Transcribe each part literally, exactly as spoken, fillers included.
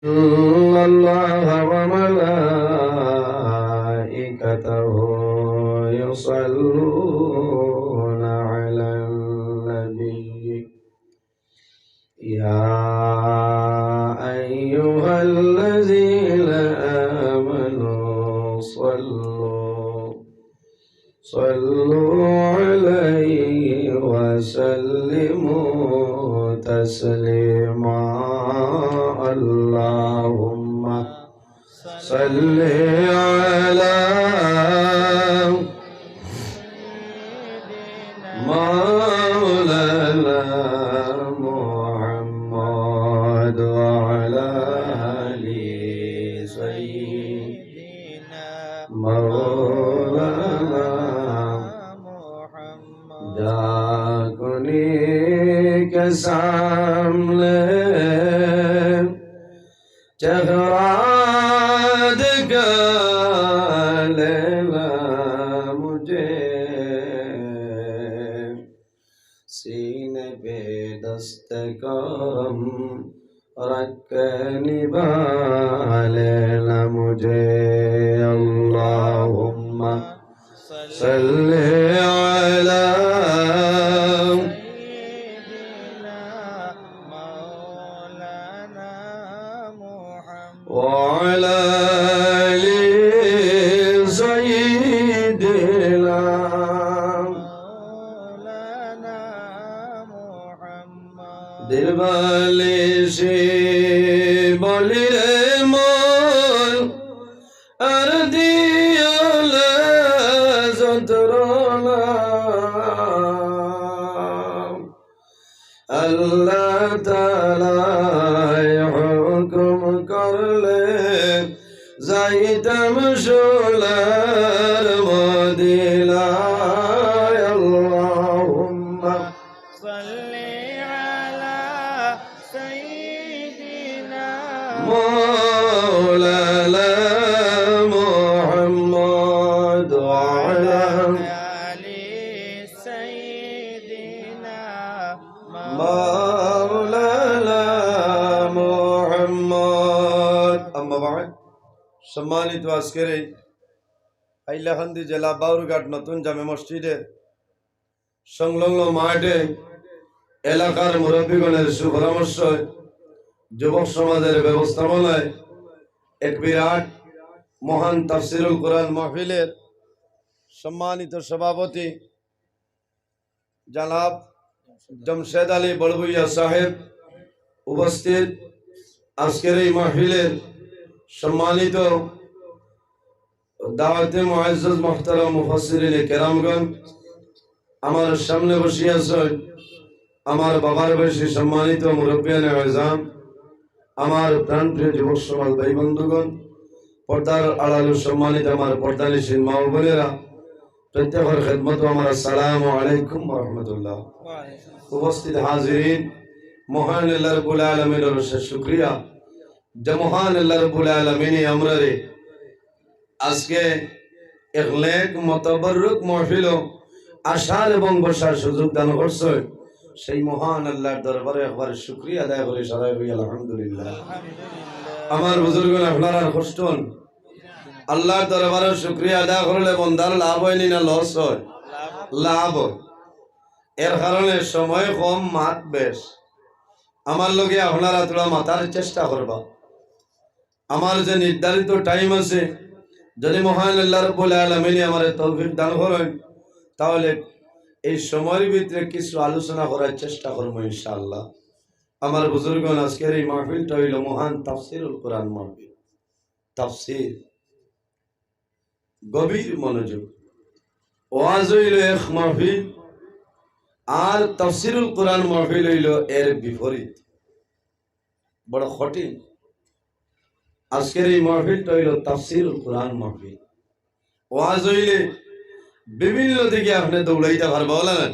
إن الله وملائكته يصلون على النبي، يا أيها الذين آمنوا صلوا صلوا عليه وسلموا تسليما. اللهم صل على مولانا محمد وعلى آل سيدنا مولانا محمد. جا کنی کے سامنے چہرہ دکھا لینا مجھے، سینے پہ دست کرم رکھ کے نبھا لینا مجھے۔ اللهم صل على سيدنا مولانا محمد وعلى آل سيدنا مولانا محمد। দিলবালিশি বলি রে মন, আর দিও না যন্ত্রণা। আল্লাহ তাআলায় হুকুম করলে যাইতাম সোনার মদিনায়। اللهم صل على سيدنا مولانا محمد وعلى آل سيدنا مولانا محمد। أما بعد، সম্মানিত আজকের এই হাইলাকান্দি জেলা বাউরঘাট নতুন জামে মসজিদের সংলগ্ন মাঠে এলাকার মুরব্বীগণের সুপরামর্শে যুবক সমাজের ব্যবস্থাপনায় এক বিরাট মহান তাফসিরুল কোরআন মাহফিলের সম্মানিত সভাপতি জনাব জমশেদ আলী বড়ভূঁইয়া সাহেব উপস্থিত, আজকের এই মাহফিলের সম্মানিত দাওয়াতে মুআজ্জাজ মুহতারাম মুফাসসিরিনে কেরামগণ, আমার সামনে বসিয়া আছেন আমার বাবার বয়সী সম্মানিত মুরব্বিয়ানে আযম, আমার প্রাণপ্রিয় যুবক সমাজ ভাই বন্ধুগণ, পর্দার আড়ালে সম্মানিত আমার পর্দানিশীন মা ও বোনেরা, প্রত্যেকের খেদমতো আমার আসসালামু আলাইকুম ওয়া রাহমাতুল্লাহ। উপস্থিত হাজিরিন, মহান আল্লাহ রাব্বুল আলামিনের অশেষ শুকরিয়া যে মহান আল্লাহ রাব্বুল আলামিনে আমরারে আজকে এক নেক মুতাবাররক মাহফিলো আসার এবং বসার সুযোগ দান করছইন। সেই মহান আল্লাহর দরবারে একবার শুকরিয়া আদায় করি, সবাই কই আলহামদুলিল্লাহ। আমার বুজুর্গগণ, আপনারার কষ্ট অইন, আল্লাহর দরবারে শুকরিয়া আদায় করলে বন্দার লাভ অয়নি না লস অয়? লাভ অয়। এর কারণে সময় কম, মাত বেশ। আমার লগে আপনারা থুড়া মাতার চেষ্টা করবা। আমার যে নির্ধারিত টাইম আছে, যদি মহান আল্লাহ রাব্বুল আলামিনে আমারে তৌফিক দান করেন, তাহলে এই সময়ের ভিতরে কিছু আলোচনা করার চেষ্টা করবো ইনশাআল্লাহ। আমার বুজুর্গগণ, আজকের এই মাহফিলটা অইলো মহান তাফসিরুল কোরআন মাহফিল। তাফসির, গভীর মনোযোগ। ওয়াজ অইলো এক মাহফিল, আর তাফসিরুল কোরআন মাহফিল অইলো এর বিপরীত। বড় কঠিন। আজকের এই মাহফিলটা অইলো তাফসিরুল কোরআন মাহফিল। ওয়াজ অইলে বিভিন্ন দিকে আপনে দৌড়াইতা পারবা, অলা না?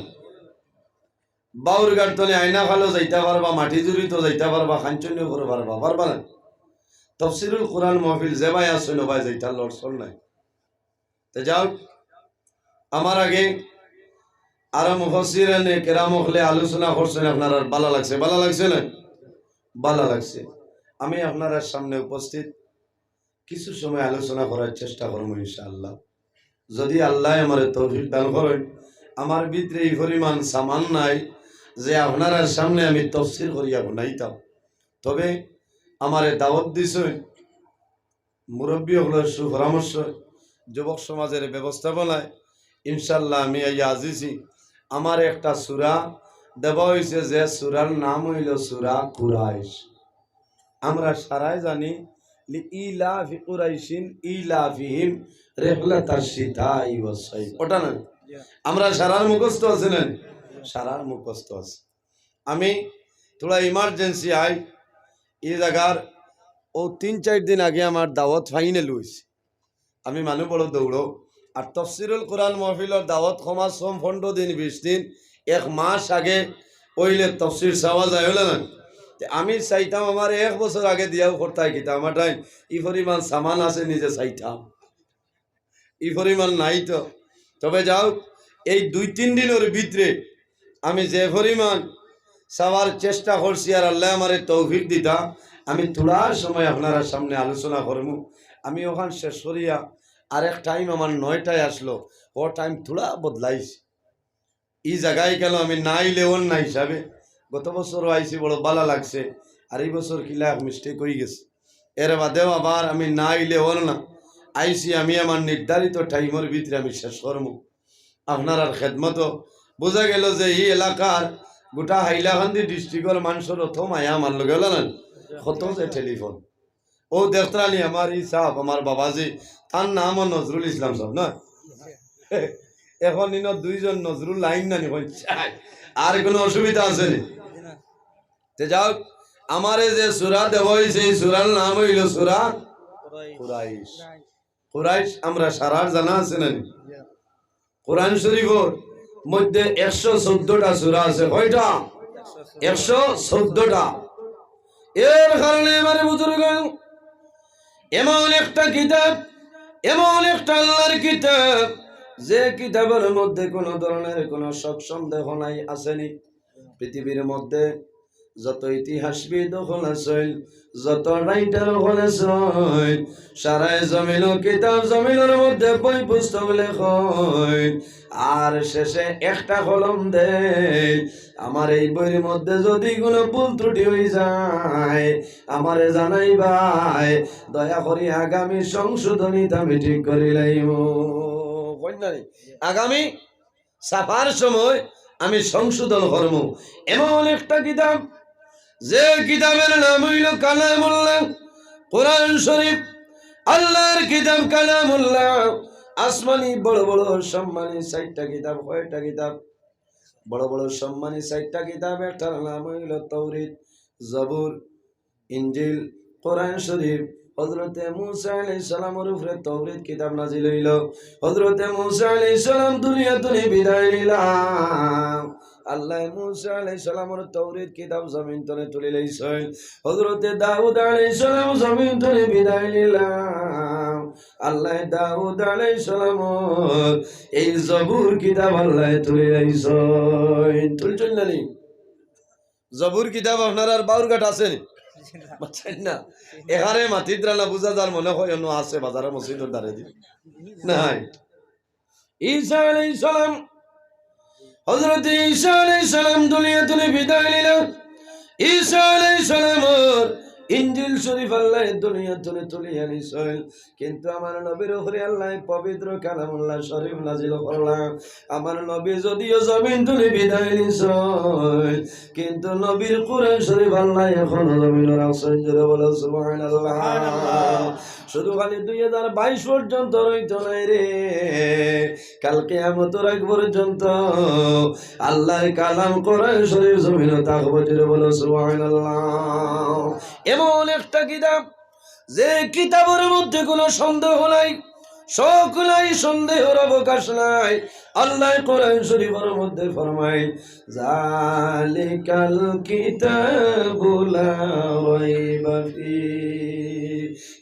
বাউরঘাট তনে আয়নাখালো যাইতা পারবা, মাটিজুড়িত যাইতা পারবা, কাঞ্চনীপুর পারবা, পারবা না? তাফসিরুল কোরআন মাহফিল যেবায় আছইন অবায় যাইতা, লড়ছড় নাই। তে যাউক, আমার আগে আরো মুফাসসিরিনে কেরাম অকলে আলোচনা করছইন, আপনারার ভালা লাগছে, ভালা লাগছে না? ভালা লাগছে। আমি আপনারার সামনে উপস্থিত কিছু সময় আলোচনা করার চেষ্টা করমু ইনশাআল্লাহ। যদি আল্লায় আমারে তৌফিক দান করইন, আমার ভিতরে ই পরিমাণ সামান নাই যে আপনারার সামনে আমি তফসির করিয়া হুনাইতাম। তবে আমারে দাওয়াত দিছইন, মুরব্বি অকলর সুপরামর্শ, যুবক সমাজর ব্যবস্থাপনায় ইনশাআল্লাহ আমি আইয়া আজিছি। আমারে একটা সূরা দেওয়া অইছে, যে সূরার নাম অইলো সূরা কুরাইশ। আমরা সারায় জানি, লি ইলাফি কুরাইশিন ইলাফিহিম রিহলাতাশ শিতাই ওয়াস সাইফ। ওটা না? আমরা সারার মুখস্থ আছে না? সারার মুখস্থ আছে। আমি থুড়া emergency আই, ই জাগার অউ তিন চাইর দিন আগে আমার দাওয়াত final অইছে। আমি মানু বড় দৌড়ো, আর তফসিরুল কোরআন মাহফিলর দাওয়াত কমসে কম পনরো দিন, বিশ দিন, এক মাস আগে অইলে তফসির চাওয়া যায়, অইলো না? তে আমি চাইতাম আমার এক বছর আগে দিয়াও করতায় কিতা, আমার টাইম ই পরিমাণ সামান আছে নিজে চাইতাম। ই পরিমাণ নাই তো। তবে যাউক, এই দুই তিন দিনর ভিতরে আমি যে পরিমাণ চাওয়ার চেষ্টা করছি আর আল্লায় আমারে তৌফিক দিতা, আমি থুড়া সময় আপনারার সামনে আলোচনা করমু। আমি অখান শেষ করিয়া আরেক টাইম আমার নয়টায় আসলো, অউ টাইম থুড়া বদলাইছে। ই জাগায় গেল আমি না আইলে অর না হিসাবে, গত বছরও আইছি, বড় ভালা লাগছে, আর ই বছর কিলা এক mistake অইগেছে। এর বাদেও আবার আমি না আইলে অর না, আইছি আমি আমার নির্ধারিত টাইমর ভিতরে আমি শেষ করমু। আপনারার খেদমতো বুঝা গেল যে ই এলাকার গোটা হাইলাকান্দি ডিস্ট্রিক্টর মানষর অত মায়া আমার লগে, অইলো না? কত যে টেলিফোন। অউ দেখতরানি আমার ই সাব, আমার বাবাজি, তার নামও নজরুল ইসলাম সাব না? এখন ইনো দুইজন নজরুল লাইন না নি, কইন চাই। আর কোনো অসুবিধা আছে নি? তে যাউক, আমারে যে সূরা দেওয়া অইছে, ই সূরার নাম অইলো সূরা কুরাইশ। কুরাইশ আমরা সারার জানা আছে না নি? কোরআন শরীফর মধ্যে একশো চৌদ্দটা সূরা আছে। কয়টা? একশো চৌদ্দটা। এর কারণে আমার বুজুর্গ, এমন একটা কিতাব, এমন একটা আল্লাহর কিতাব, যে কিতাবর মধ্যে কোনো ধরনের কোনো শক সন্দেহ নাই, আছে নি? পৃথিবীর মধ্যে যত ইতিহাসবিদ অকল আছইন, যত রাইটার অকল আছইন, সারায় জমিনো কিতাব জমিনর মধ্যে বই পুস্তক লেখইন, আর শেষে একটা কলম দেইন। আমার এই বইর মধ্যে যদি কোনো ভুল ত্রুটি অইযায়, আমারে জানাইবায়, দয়া করি আগামী সংশোধনীত আমি ঠিক করিলাইমু। কইন না নি? আগামী ছাপার সময় আমি সংশোধন করমু। এমন একটা কিতাব, যে কিতাবর নাম অইলো কালামুল্লাহ, কোরআন শরীফ, আল্লাহর কিতাব কালামুল্লাহ। আসমানি বড় বড় সম্মানী চাইরটা কিতাব, কয়টা কিতাব? বড় বড় সম্মানী চাইরটা কিতাব, একটার নাম অইলো তৌরিত, জবুর, ইনজিল, কোরআন শরীফ। হযরতে মুসা আলাইহিস সালামর উপরে তৌরিত কিতাব নাজিল অইলো। হযরতে মুসা আলাইহিস সালাম দুনিয়া থনে বিদায় নিলা। আল্লায় মুসা আলাইহিস সালামর তৌরিত কিতাব জমিন থনে তুলিলাইছইন। হযরতে দাউদ আলাইহিস সালাম জমিন থনে বিদায় নিলা। আল্লায় দাউদ আলাইহিস সালামর এই জবুর কিতাব আল্লায় তুলিলাইছইন। তুলছইন না নি? জবুর কিতাব আপনারার বাউরঘাট আছে নি? বুঝছইন না? এখানে মাতিত্রা না, বুঝা যার মনে অয় অন্য আছে বাজারর মসজিদর ধারে দি। নাই। ঈসা আলাইহিস সালাম, হযরতে ঈসা আলাইহিস সালাম দুনিয়া থনে বিদায় নিলা। ঈসা আলাইহিস সালামর ইনজিল শরীফ আল্লায় দুনিয়া থনে তুলিয়া নিছইন। কিন্তু আমার নবীর উপরে আল্লায় পবিত্র কালামুল্লাহ শরীফ নাজিল করলা। আমার নবী যদিও জমিন থনে বিদায় নিছইন, কিন্তু নবীর কোরআন শরীফ আল্লায় এখনো জমিনো রাখছইন। জোরে বলো সুবহানাল্লাহ। শুধু খালি দুই হাজার বাইশ পর্যন্ত রইতো নায় রে, কাল কিয়ামতর আগ পর্যন্ত আল্লাহর কালাম কোরআন শরীফ জমিনো থাকবো। জোরে বলো সুবহানাল্লাহ। এমন একটা কিতাব, যে কিতাবর মধ্যে কোনো সন্দেহ নাই, শক নাই, সন্দেহর অবকাশ নাই। আল্লায় কোরআন শরীফর মধ্যে ফরমাইন, "যালিকাল কিতাবু লা রাইবা ফি।"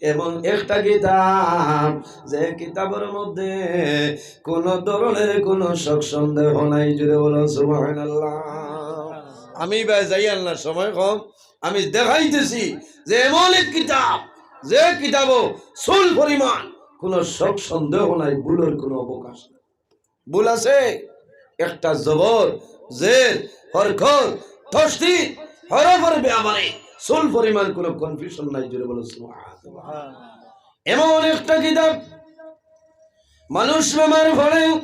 এমন একটা কিতাব, যে কিতাবর মধ্যে কোনো ধরনের কোনো শক সন্দেহ নাই। জোরে বলো সুবহানাল্লাহ। আমি ভাই যাইয়ার না, সময় কম। আমি দেখাইতেছি যে এমন এক কিতাব, যে কিতাবো চুল পরিমাণ কোনো শক সন্দেহ নাই, ভুলর কোনো অবকাশ নাই। ভুল আছে একটা জবর, জের, হরকত, তশদিদ, হরফর ব্যাপারে চুল পরিমাণ কোনো কনফিউশন নাই। জোরে বলো সুবহানাল্লাহ। এমন একটা কিতাব, মানুষ বেমার পড়ে,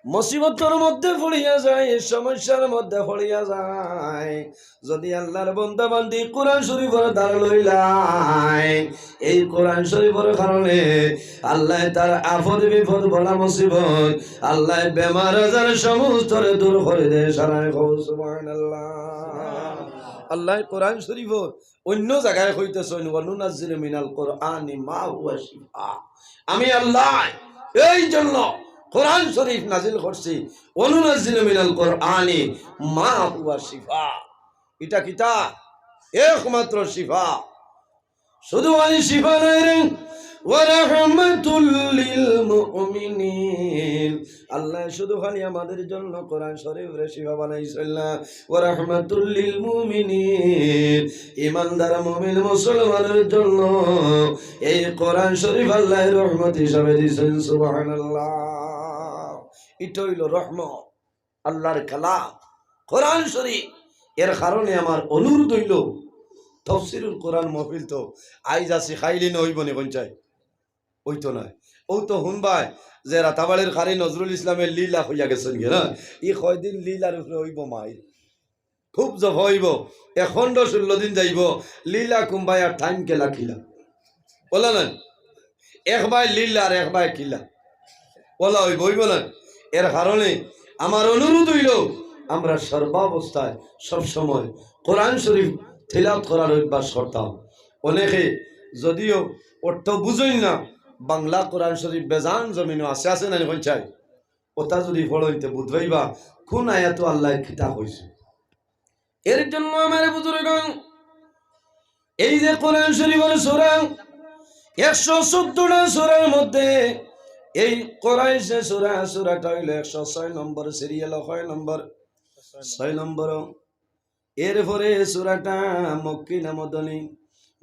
মুসিবতর মধ্যে পড়িয়া যায়, সমস্যার মধ্যে পড়িয়া যায়, যদি আল্লাহর বন্দা বান্দি কোরআন শরীফর ধার লইলায়, এই কোরআন শরীফর কারণে আল্লাহ তার আপদ বিপদ, বলা মুসিবত, আল্লাহ বেমার আজার সমস্তরে দূর করে দেয়। সারায় কও সুবহানাল্লাহ। আল্লাহ কোরআন শরীফর অন্য জাগায় কইতেছইন, "ওয়া নুনাজ্জিলু মিনাল কুরআনি মা হুয়া শিফা।" আমি আল্লাহ এই জন্য কোরআন শরীফ নাজিল করছি, "ওয়া নুনাজ্জিলু মিনাল কুরআনি মা হুয়া শিফা।" এটা কিতা? একমাত্র শিফা। শুধু খালি শিফা নয় রে, "ওয়া রাহমাতুল লিল মুমিনিন।" আল্লাহ শুধু খালি আমাদের জন্য কোরআন শরীফরে শিফা বানাইছইন না, "ওয়া রাহমাতুল লিল মুমিনিন।" ইমানদার মুমিন মুসলমানের জন্য এই কোরআন শরীফ আল্লাহ রহমত হিসাবে দিছইন। সুবহানাল্লাহ। এটা অইলো রহমত। আল্লাহর কালাম, কোরআন শরীফ। এর কারণে আমার অনুরোধ অইলো, তফসিরুল কোরআন মাহফিল তো আইজ আছে, কাইল ইনো অইবো নি কইন চাই? অইতো নায়। অউ তো হুনবায় যে রাতাবাড়ির কারি নজরুল ইসলামে লীলা কইয়া গেছইন গি না, ই কয়দিন লীলার উপরে অইবো মাইর, খুব জফা অইবো, এ পনরো ষুল্ল দিন যাইবো, লীলা কুম্বায় আর টাইম কেলা কিলা। বলা না? এক বায় লীলা আর এক বায় কিলা। বলা অইবো, অইবো না? এর কারণে আমার অনুরোধ অইলো, আমরা সর্বাবস্থায় সবসময় কোরআন শরীফ তিলাওয়াত করার অভ্যাস করতাম। অনেকে যদিও অর্থ বুঝইন না, বাংলা কোরআন শরীফ বেজান জমিনো আছে, আছে না নি কইন চাই? ওটা যদি পড়ইন তে বুঝবায়বা কোন আয়াতো আল্লাহ কিতা কইছে। এর জন্য আমার বুজুর্গ, এই যে কোরআন শরীফর সূরা, একশো চোদ্দটা সূরার মধ্যে এই কোরআন যে সূরা, সূরাটা অইলো একশো ছয় নম্বর সিরিয়াল, কয় নম্বর? ছয় নম্বর। এরপরে সূরাটা মক্কি না মদনী?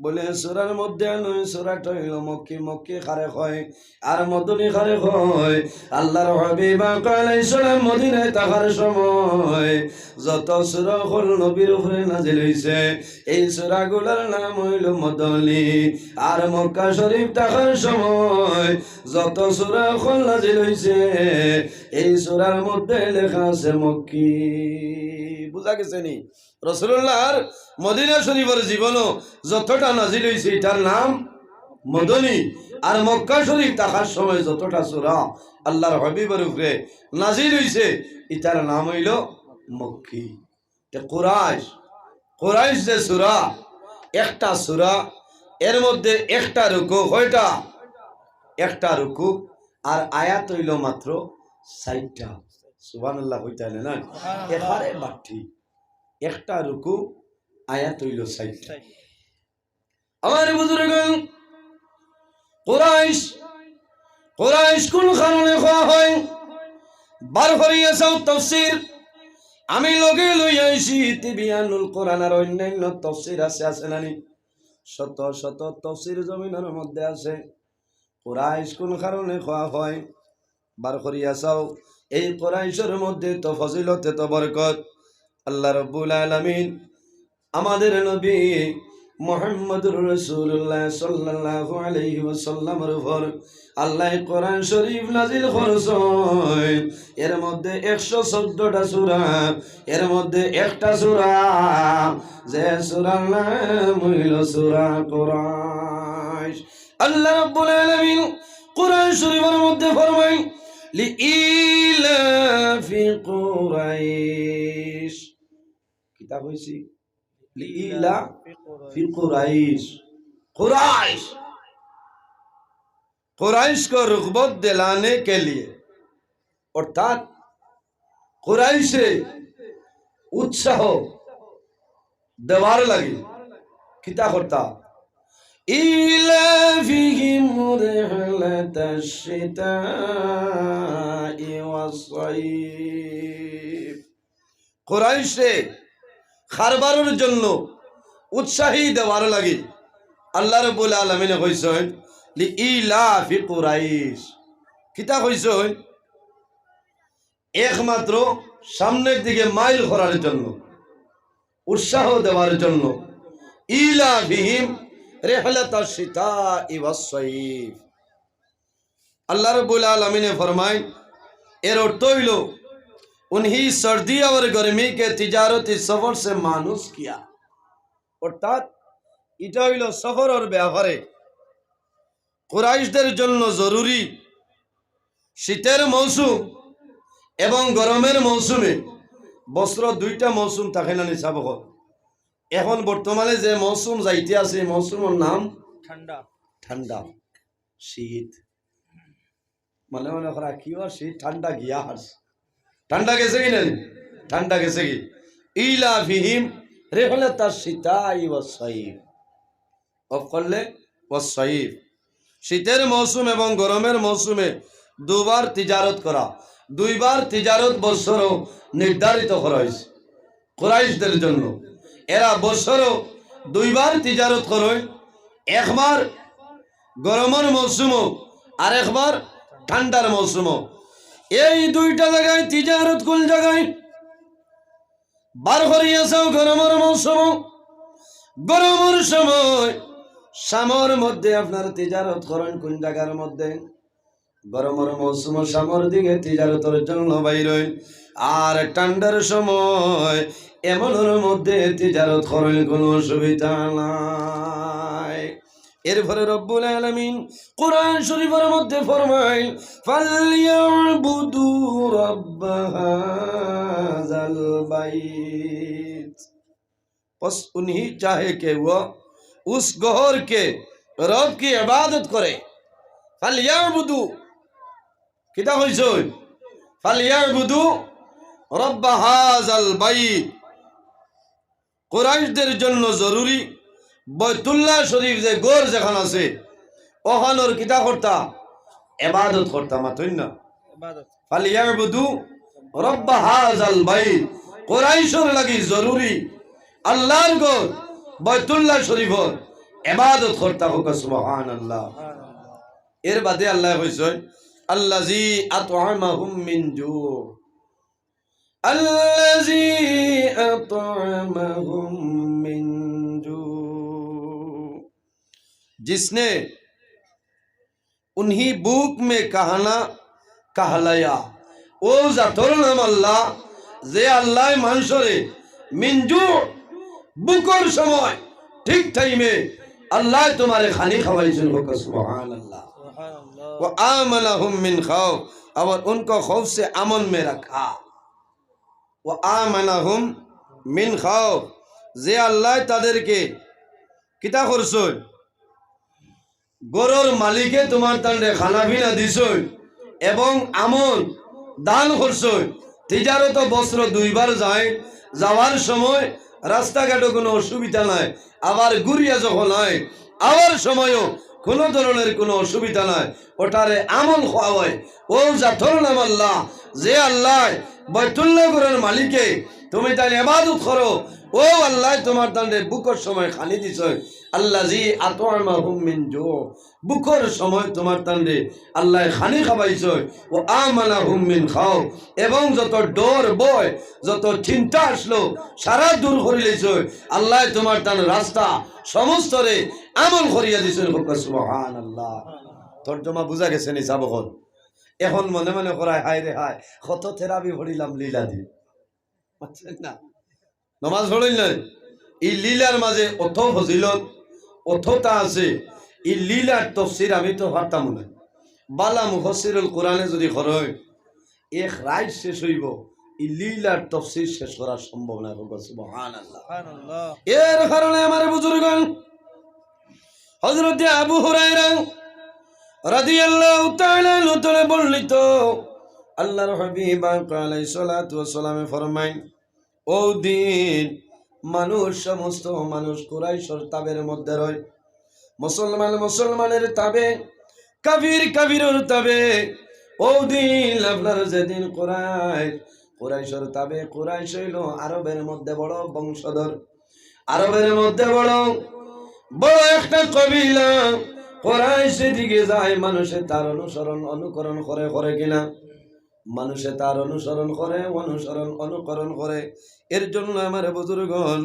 বলে, সূরার মধ্যে নয়, সূরাটা অইলো মক্কি। মক্কি কারে কয় আর মদনী কারে কয়? আল্লাহর হাবিব আকা আলাইহিস সালাম মদিনায় থাকার সময় যত সূরা অকল নবীর উপরে নাজিল অইছে, এই সূরাগুলার নাম অইলো মদনী। আর মক্কা শরীফ থাকার সময় যত সূরা অকল নাজিল অইছে, এই সূরার মধ্যে লেখা আছে মক্কি। বুঝা গেছে নি? রাসূলুল্লাহর মদিনা শরীফর জীবনো যতটা নাজিল অইছে, ইটার নাম মদনী। আর মক্কা শরীফ থাকার সময় যতটা সূরা আল্লাহর হাবিবর উপরে নাজিল অইছে, ইটার নাম অইলো মক্কি। তে কুরাইশ, কুরাইশ যে সূরা, একটা সূরা, এর মধ্যে একটা রুকু, কয়টা? একটা রুকু, আর আয়াত অইলো মাত্র চাইরটা। সুবহানাল্লাহ কইতা অইলে না? একেবারে বাট্টি। একটা রুকু, আয়াত অইলো চাইরটা। আমার বুজুর্গ, কুরাইশ, কুরাইশ কোন কারণে কওয়া হয়? বার করিয়া চাও তফসির। আমি লগে লইয়া আইছি তিবিয়ানুল কোরআন আর অন্যান্য তফসির আছে, আছে না নি? শত শত তফসির জমিনর মধ্যে আছে। কুরাইশ কোন কারণে কওয়া হয়? বার করিয়া চাও, এই কুরাইশর মধ্যে তো ফজিলত, এত বরকত। আল্লাহ রাব্বুল আলামিন আমাদের নবী মুহাম্মদুর রাসূলুল্লাহ সাল্লাল্লাহু আলাইহি ওয়াসাল্লামর উপর আল্লাহ কোরআন শরীফ নাজিল করছইন। এর মধ্যে একশো চোদ্দটা সূরা, এর মধ্যে একটা সূরা, যে সূরার নাম অইলো সূরা কুরাইশ। আল্লাহ রাব্বুল আলামিন কোরআন শরীফর মধ্যে ফরমাইন, "লিইলাফি কুরাইশ।" কিতা কইছি? "লিইলাফি কুরাইশ।" কুরাইশ। কুরাইশ কো রগবত দিলানে কে লিয়ে, অর্থাৎ কুরাইশে উৎসাহ দেওয়ার লাগি কিতা করতা? ইলাফিহিম রিহলাতাশ শিতাই ওয়াস সাইফ। কুরাইশে কারবারর জন্য উৎসাহী দেওয়ার লাগি আল্লাহ রাব্বুল আলামিনে কইছইন, "লি ইলাফি কুরাইশ।" কিতা কইছইন? একমাত্র সামনের দিকে মাইল করার জন্য, উৎসাহ দেওয়ার জন্য। ইলাফিহিম রিহলাতাশ শিতাই ওয়াস সাইফ। আল্লাহ রাব্বুল আলামিনে ফরমাইন, এর অর্থ অইলো, উনহি সর্দি অর গরমি কে তিজারতি সফর সে মানুস কিয়া। অর্থাৎ ইটা অইলো সফরর ব্যাপারে কুরাইশদের জন্য জরুরি শীতের মৌসুম এবং গরমের মৌসুমে। বছরো দুইটা মৌসুম থাকে না নি সাব অকল? এখন বর্তমানে যে মৌসুম যাইতে আছে, এই মৌসুমর নাম ঠান্ডা। ঠান্ডা, শীত। মনে মনে করা কি আর শীত, ঠান্ডা গিয়া হারছে। ঠান্ডা গেছে কি নাই? ঠান্ডা গেছে কি? ইলাফিহিম রিহলাতাশ শিতাই ওয়াস সাইফ। অফ করলে ওয়াস সাইফ। শীতের মৌসুম এবং গরমের মৌসুমে দুবার তিজারত করা, দুইবার তিজারত বছরো নির্ধারিত করা হয়েছে কুরাইশদের জন্য। এরা বছরো দুইবার তিজারত করইন, একবার গরমর মৌসুমো আর একবার ঠান্ডার মৌসুমো। এই দুইটা জাগায় তিজারত কোন জাগায়? বার করিয়া চাও গরমর মৌসুমো। গরমর সময় শামর মধ্যে আপনার তিজারত করইন কোন জাগার মধ্যে? গরমর মৌসুমো শামর দিকে তিজারতর জন্য বাইরইন। আর ঠান্ডার সময় এমনর মধ্যে তিজারত করইন, কোনো অসুবিধা নাই। এরপরে রব্বুল আলামিন কোরআন শরীফর মধ্যে ফরমাইন, "ফালইয়াবুদু রাব্বা হাযাল বাইত।" बस उन्हीं चाहे कि वो उस घर के रब की इबादत करे। ফালইয়াবুদু, কিতা কইছইন? ফালইয়াবুদু রাব্বা হাযাল বাইত। কুরাইশদের জন্য জরুরি, বয়তুল্লাহ শরীফ যে ঘর যেখান আছে, ওখানোর কিতা করতা? ইবাদত করতা, মাতইন না? ইবাদত। ফালইয়াবুদু রাব্বা হাযাল বাইত। কুরাইশর লাগি জরুরি আল্লাহর ঘর বয়তুল্লাহ শরীফর ইবাদত করতা। কউক্কা সুবহানাল্লাহ। সুবহানাল্লাহ। এর বাদে আল্লায় কইছইন, "আল্লাযী আতআমাহুম মিন জু।" الذي أطعمهم من جوع। जिसने उन्हीं भूख में कहना कहलाया। ও জাতর নাম আল্লাহ, যে আল্লায় মানষরে মিন জু, ভুকর সময় ঠিক টাইমে আল্লায় তুমারে খানি খাওয়াইছইন। কউক্কা সুবহানাল্লাহ। সুবহানাল্লাহ। ওয়া আমানাহুম মিন খাউফ, और उनको खौफ से अमन में रखा। ওয়া আমানাহুম মিন খাউফ, যে আল্লায় তাদেরকে কিতা করছইন? ঘরর মালিকে তুমার তানরে খানা পিনা দিছইন এবং আমন দান করছইন। তিজারতো বছরো দুইবার যায়, যাওয়ার সময় রাস্তাঘাটো কুনু অসুবিধা নাই, আবার ঘুরিয়া যখন আয়, আওয়ার সময়ও কুনু ধরনের কুনু অসুবিধা নাই। ওটারে আমন কওয়া অয়। ও জাতর নাম আল্লাহ, যে আল্লায় বয়তুল্লাহ ঘরর মালিকে তুমি তাইন ইবাদত করো, ও আল্লায় তুমার তানরে ভুকর সময় খানি দিছইন। আল্লাযী আতআমাহুম মিন জু, ভুকর সময় তুমার তানরে আল্লায় খানি খাবাইছইন। ওয়া আমানাহুম মিন খাউফ, এবং যত ডর ভয়, যত চিন্তা আছলো, সারা দূর করিলাইছইন। আল্লায় তুমার তান রাস্তা সমস্তরে আমন করিয়া দিছইন। কউক্কা সুবহানাল্লাহ। তর্জমা বুঝা গেছে নি সাব অকল? এখন মনে মনে করায়, "হায় রে হায়, কত তেরাবি পড়িলাম লীলা দি।" বুঝছইন না? নমাজ পড়ইন না? ই লীলার মাঝে অত ফজিলত, অততা আছে। ই লীলার তফসির আমি তো পারতাম না। বালা মুফাসসিরুল কোরআনে যুদি করইন, এক রাইত শেষ অইবো, ই লীলার তফসির শেষ করা সম্ভব নায়। কউক্কা সুবহানাল্লাহ। সুবহানাল্লাহ। এর কারণে আমার বুজুর্গান, হযরতে আবু হুরায়রা রাদিয়াল্লাহু তাআলা আনহু হতে বর্ণিত, আল্লাহর হাবিব আলাইহিস সালাতু ওয়াস সালামে ফরমাইন, ও দিন মানুষ, সমস্ত মানুষ কুরাইশর তাবের মধ্যে রয়, মুসলমান মুসলমানের তাবে, কাফির কাফিরর তাবে। ও দিন আপনার যেদিন কুরাইশ কুরাইশর তাবে, কুরাইশ অইল আরবের মধ্যে বড় বংশধর, আরবের মধ্যে বড়, বড় একটা কবিলা। কুরাইশ যেদিকে যায়, মানুষে তার অনুসরণ, অনুকরণ করে, করে কিনা? মানুষে তার অনুসরণ করে, অনুসরণ, অনুকরণ করে। এর জন্য আমার বুজুর্গণ,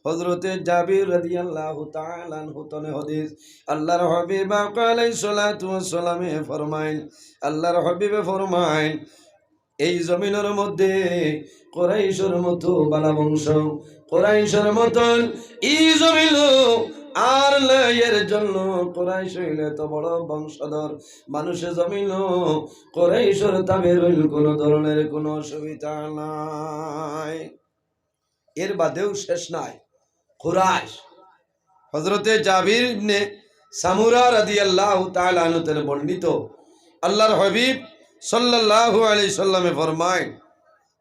হযরতে জাবির রাদিয়াল্লাহু তাআলা আনহু তনে হাদিস, আল্লাহর হাবিব আকা আলাইহিস সালাতু ওয়াস সালামে ফরমাইন, আল্লাহর হাবিবে ফরমাইন, এই জমিনর মধ্যে কুরাইশর মতো বালা বংশ, কুরাইশর মতন ই জমিন আর নাই। এর জন্য কুরাইশ অইল এত বড় বংশধর, মানুষে জমিন কুরাইশর তাবে রইল, কোনো ধরনের কোনো অসুবিধা নাই। এর বাদেও শেষ নাই। কুরাইশ, হযরতে জাবির ইবনে সামুরা রাদিয়াল্লাহু তাআলা আনহু থেকে বর্ণিত, আল্লাহর হাবিব সাল্লাল্লাহু আলাইহি সাল্লামে ফরমায়,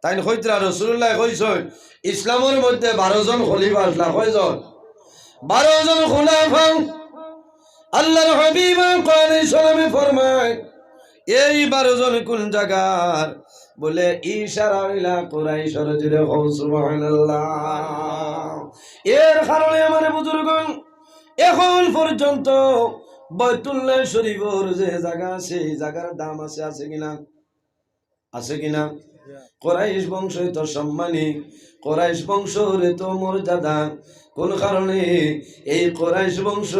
তাইন কইতরা, রাসূলুল্লাহ কইছইন, ইসলামর মধ্যে বারো জন খলিফা আসলা। কয়জন? বারো জন খলিফা। আল্লাহর হাবিব আলাইহিস সালামে ফরমায়, এই বারো জন কোন জাগার? বলে, ইশারা অইলা কুরাইশর। জুরে কও সুবহানাল্লাহ। এর কারণে আমার বুজুর্গণ, এখন পর্যন্ত বাইতুল্লাহ শরীফর যে জাগা আছে, এই জাগার দাম আছে, আছে কিনা? আছে কিনা? কুরাইশ বংশ এত সম্মানী, কুরাইশ বংশর এত মর্যাদা। কোন কারণে? এই কুরাইশ বংশ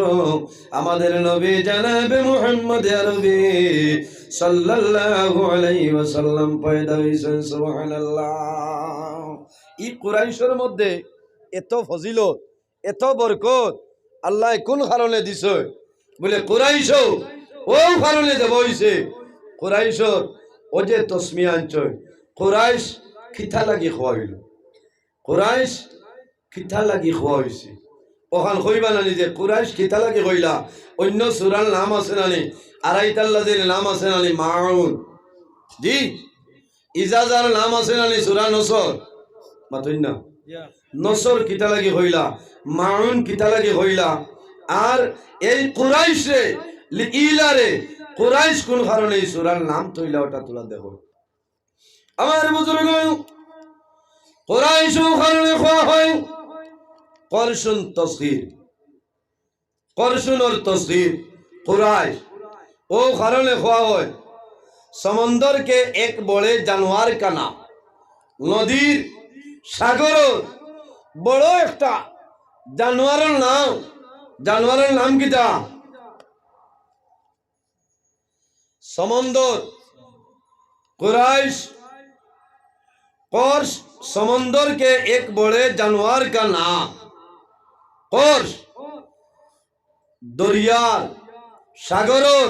আমাদের নবী জনাবে মুহাম্মদ আরবি সাল্লাল্লাহু আলাইহি ওয়াসাল্লাম পয়দা হইছেন। সুবহানাল্লাহ। এই কুরাইশর মধ্যে এত ফজিলত, এত বরকত আল্লায় কোন কারণে দিছে? বলে, কুরাইশ অউ কারণে দেওয়া হইছে। কুরাইশর অউ যে তসমিয়া আনছইন, কুরাইশ কিতা লাগি কওয়া হইল? কুরাইশ কিতা লাগি কওয়া হইছে? অখান কইবা নানি যে কুরাইশ কিতা লাগি কইলা? অন্য সূরার নাম আছে নানি? আরাইতাল্লাযির নাম আছে নানি? মাউন। জি, ইজা যার নাম আছে নানি? সূরা নসর। মাতইন না? নসর কিতা লাগি কইলা? মাউন কিতা লাগি কইলা? আর এই কুরাইশরে, লি-, ইলারে, কুরাইশ কোন কারণে এই সূরার নাম থইলা, ওটা তুলা দেখো। আমার বুজুর্গ, কুরাইশ অউ কারণে কওয়া হয় করশুন তসগির। করশুনর তসগির, কুরাইশ। অউ কারণে কওয়া হয়, সমুদ্রকে এক বড়ে জানোয়ার কা নাম। নদীর, সাগরর বড় একটা জানোয়ারর নাম। জানোয়ারর নাম কিতা? সমুদ্র। কুরাইশ, করশ, সমুদ্রকে এক বড়ে জানোয়ার কা নাম। করশ, দরিয়ার, সাগরর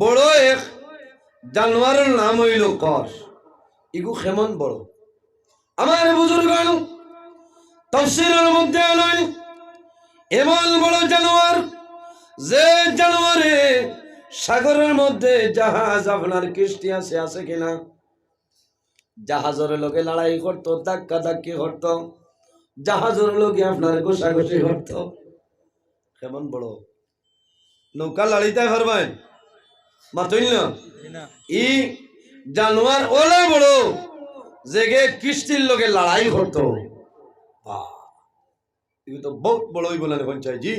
বড় এক জানোয়ারর নাম অইল করশ। ইগু কেমন বড়? আমার বুজুর্গণ, তফসিরর মধ্যে আনইন, এমন বড় জানোয়ার, যে জানোয়ারে সাগরর মধ্যে জাহাজ, আপনার কিস্তি আছে, আছে কিনা? জাহাজর লগে লড়াই করতো, ধাক্কা ধাক্কি করতো, জাহাজর লগে আপনার ঘষাঘষি করতো। কেমন বড়? নৌকা লড়াইতায় পারবায়? মাতইন না? ই জানোয়ার অলা বড়, যেগে কিস্তির লগে লড়াই করতো। বাহ, ইগু তো বউত বড় অইবো না রে পঞ্চায়েত জি?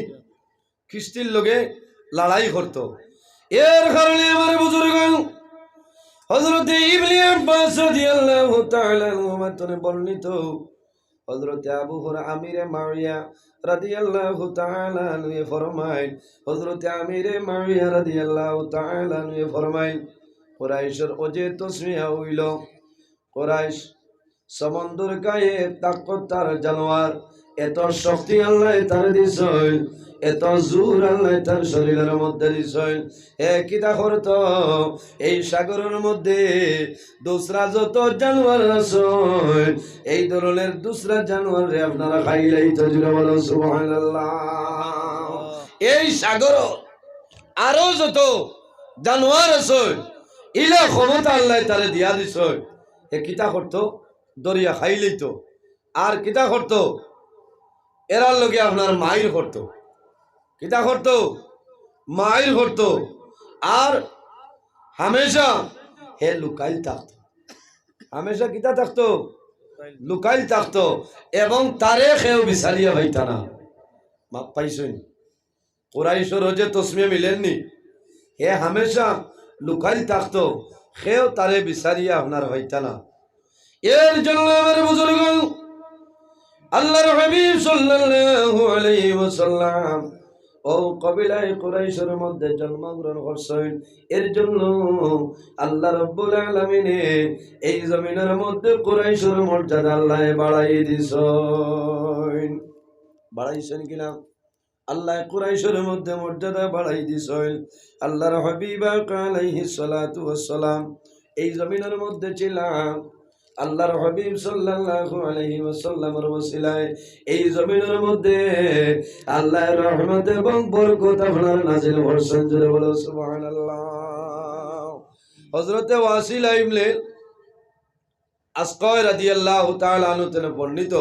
কিস্তির লগে লড়াই করতো। এর কারণে আমার বুজুর্গ হযরতে ইবনে আব্বাস রাদিয়াল্লাহু তাআলা আনহুমা তনে বর্ণিত, হযরতে আবু হুরায়রা আমিরে মাওয়াইয়া রাদিয়াল্লাহু তাআলা আনহু ফরমাইন, হযরতে আমিরে মাওয়াইয়া রাদিয়াল্লাহু তাআলা আনহু ফরমাইন, কুরাইশর অউ যে তসমিয়া অইল, কুরাইশ সমুদ্রর গায়ে তাকতদার জানোয়ার, এত শক্তি আল্লায় তারে দিছইন, এত জোর আল্লায় তার শরীরর মধ্যে দিছইন। হে কিতা করতো, এই সাগরর মধ্যে দুসরা যত জানোয়ার আছইন, এই ধরনের দুসরা জানোয়াররে আপনারা খাইলাইতো। জুরে বলো সুবহানাল্লাহ। এই সাগরর আরো যত জানোয়ার আছইন, ইলা ক্ষমতা আল্লায় তারে দিয়া দিছইন। হে কিতা করতো, দরিয়া খাইলাইতো। আর কিতা করতো, এরার লগে আপনার মাইর করতো। কিতা করতো? মাইর করতো। আর হামেশা হে লুকাইল থাকতো। হামেশা কিতা থাকতো? লুকাইল থাকতো। এবং তারে কেউ বিচারিয়া পাইতা না। মাত পাইছইন? কুরাইশর অউ যে তসমিয়া মিলের নি, হে হামেশা লুকাইল থাকতো, কেউ তারে বিচারিয়া আপনার পাইতা না। এর জন্য আমার বুজুর্গ, আল্লাহর হাবিব সাল্লাল্লাহু আলাইহি ওয়াসাল্লাম অউ কবিলায়ে কুরাইশর মধ্যে জন্মগ্রহণ করছইন। এর জন্য আল্লাহ রাব্বুল আলামিনে এই জমিনর মধ্যে কুরাইশর মর্যাদা আল্লায় বাড়াই দিছইন। বাড়াইছইন কিনা? আল্লায় কুরাইশর মধ্যে মর্যাদা বাড়াই দিছইন। আল্লাহর হাবিব আকা আলাইহিস সালাতু ওয়াস সালাম এই জমিনর মধ্যে ছিলা, আল্লাহর হাবিব সাল্লাল্লাহু আলাইহি ওয়াসাল্লামর ওসিলায় এই জমিনর মধ্যে আল্লায় রহমত এবং বরকত আপনার নাজিল করছইন। জোরে বলো সুবহানাল্লাহ। হযরতে ওয়াসিলা ইবনে আসকায় রাদিয়াল্লাহু তাআলা আনহু তেনে বর্ণিত,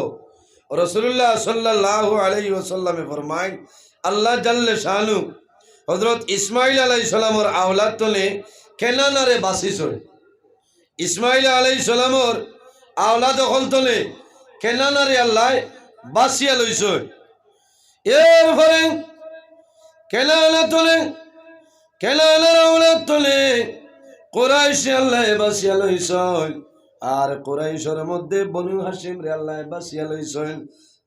রাসূলুল্লাহ সাল্লাল্লাহু আলাইহি ওয়াসাল্লামে ফরমাইন, আল্লাহ জাল্লে শানু হযরত ইসমাইল আলাইহিস সালামর আওলাদ তনে কেনানারে বাছিছইন। ইসমাইল আলাইহিস সালামর আওলাদ অকল তনে কেনানারে আল্লায় বাছিয়া লইছইন। এরপরে কেনানা তনে, কেনানার আওলাদ তনে কুরাইশরে আল্লায় বাছিয়া লইছইন। আর কুরাইশর মধ্যে বনু হাশিমরে আল্লায় বাছিয়া লইছইন,